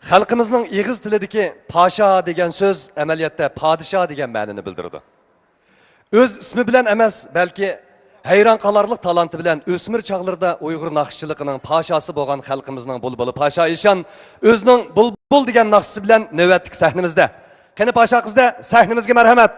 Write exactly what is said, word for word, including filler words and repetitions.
خەلقىمىزنىڭ ئېغىز تىلىدىكى پاشا دېگەن سۆز ئەمەلىيەتتە پادىشاھ دېگەن مەنىنى بىلدۈرىدۇ. ئۆز ئىسمى بىلەن ئەمەس، بەلكى ھەيران قالارلىق تالانتى بىلەن ئۆسمۈر چاغلىرىدا ئۇيغۇر ناخشىچىلىقىنىڭ پاشاسى بولغان خەلقىمىزنىڭ بۇلبۇلى پاشا ئىشان ئۆزىنىڭ بۇلبۇل دېگەن ناخشىسى بىلەن نۆۋەتتىكى سەھنىمىزدە. قېنى پاشا قىزدە سەھنىمىزگە مەرھەمەت.